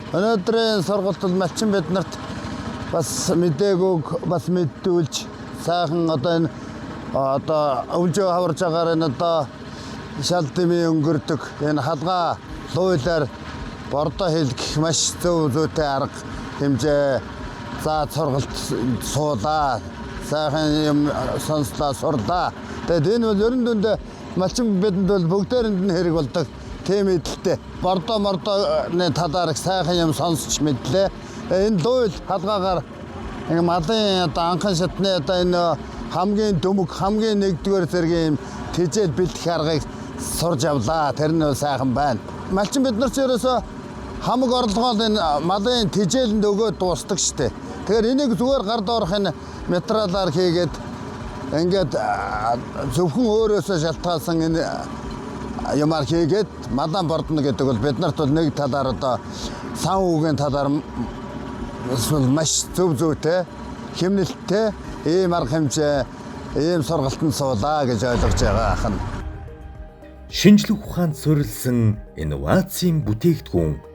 Өнөөдрийн сургалт бол малчин бид нарт бас мдэггүйг бас мэддүүлж, сайхан одоо энэ одоо өвлжөө хаварж байгаагаар энэ одоо шал дэмий өнгөрдөг энэ халгаа луйлаар бордоо хийлгэх маш зөв зүйтэй арга хэмжээ за сургалт суулаа. Сайхан юм сонслоо, сурлаа. Тэгээд энэ бол ерөн дүндээ малчин бидэнд бол бүгдээрэнд нь хэрэг болдог тийм эдэлтэй. Бордоо мордооны талаар их сайхан юм сонсч мэдлээ. Энэ луйл халгаагаар ингээ малын одоо анхан шатны одоо энэ хамгийн дүмэг, хамгийн нэгдүгээр зэргийн юм тэжээл бэлдэх аргыг сурж авлаа. Тэр нь бол сайхан байна. Малчин бид нар ч ерөөсөө хамаг орлогоо л энэ малын тэжээлэнд өгөөд дуустдаг штэ. Тэгэхээр энийг зүгээр гар доорх энэ материалаар хийгээд ингээд зөвхөн өөрөөсөө шалтгаалсан энэ юмар хийгээд малан бордно гэдэг бол бид нарт бол нэг талаар одоо сан үгийн талаар маш зөв зүйтэй, хэмнэлттэй ийм арга хэмжээ, ийм сургалтанд суулаа гэж ойлгож байгаа ахна. Шинжлэх ухаанд суурилсан инновацийн бүтээгдэхүүн.